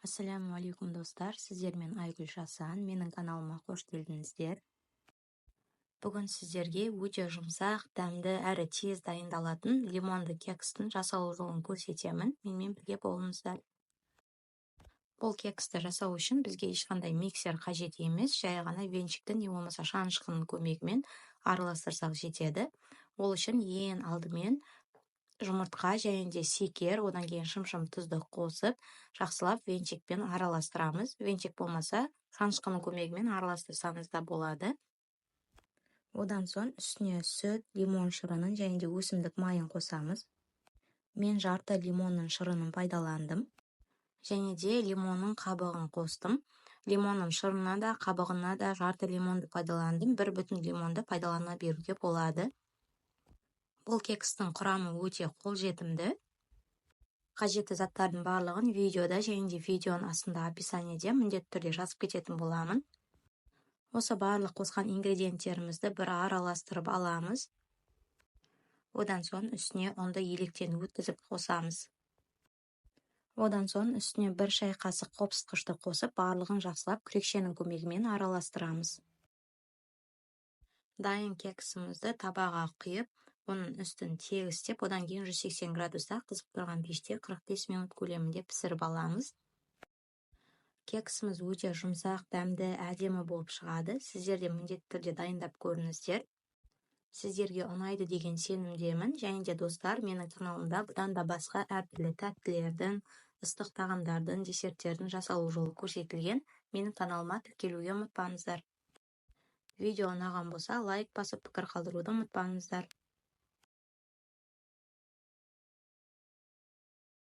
Ассалаумағалейкум, достар! Сіздермен Айгүл Жасан. Менің каналыма қош келдіңіздер! Бүгін сіздерге өте жұмсақ, дәмді әрі тез дайындалатын лимонды кекстің жасалу жолын көрсетемін. Менімен бірге болыңыздар. Бұл кексті жасау үшін бізге ешқандай миксер қажет емес, жай ғана венчиктің не болмаса шанышқының көмегімен араластырсақ жетеді. Ол үшін ең алдымен жұмыртқа және де секер, одан кейін шымшым тұзды қосып, жақсылап венчикпен араластырамыз. Венчик болмаса, шанышқының көмегімен араластырсаңыз да болады. Одан соң үстіне сүт, лимон шырынын және де өсімдік майын қосамыз. Мен жарты лимонның шырынын пайдаландым және де лимонның қабығын қостым. Лимонның шырынына да, қабығына да жарты лимонды пайдаландым. Бір бүтін лимонды пайдалана беруге болады. Бұл кекстің құрамы өте қолжетімді. Қажетті заттардың барлығын видеода және де видеоның астында, описаниеде міндетті түрде жазып кететін боламын. Осы барлық қосқан ингредиенттерімізді бір араластырып аламыз. Одан соң үстіне ұнды електен өткізіп қосамыз. Одан соң үстіне 1 шай қасық қопсытқышты қосып, барлығын жақсылап күрекшенің көмегімен араластырамыз. Дайын кексімізді табаға құйып, оның үстін тегістеп, одан кейін 180 градуста қызып тұрған пеште 45 минут көлемінде пісіріп аламыз. Кексіміз өте жұмсақ, дәмді, әдемі болып шығады. Сіздер де міндетті түрде дайындап көріңіздер. Сіздерге ұнайды деген сенімдемін. Және де, достар, менің каналымда бұдан да басқа әртүрлі тәттілердің, ыстық тағамдардың, десерттердің жасалу жолы көрсетілген. Менің каналыма тіркелуге ұмытпаңыздар. Видео ұнаған болса, лайк басып, пікір қалдыруды ұмытпаңыздар.